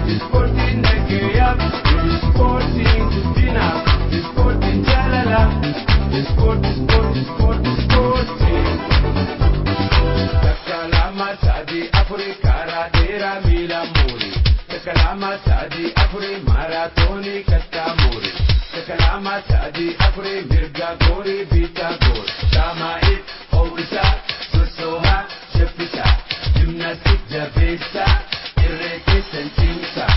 Ispoortiin nagayyaa, ispoortiin guddina, ispoortiin jaalala, ispoortii ispoortii ispoortii ispoortii. Takka lama sadii afurii karaa dheeraa miila muuri. Takka lama sadii afurii maaraatoonii kattaa muuri. Takka lama sadii afurii mirga goorii biitaa goor. Saamaa'if hoo'isaa sossoohaa shaffisaa. Jimnaastik jabeessaa irree keessan cimsaa.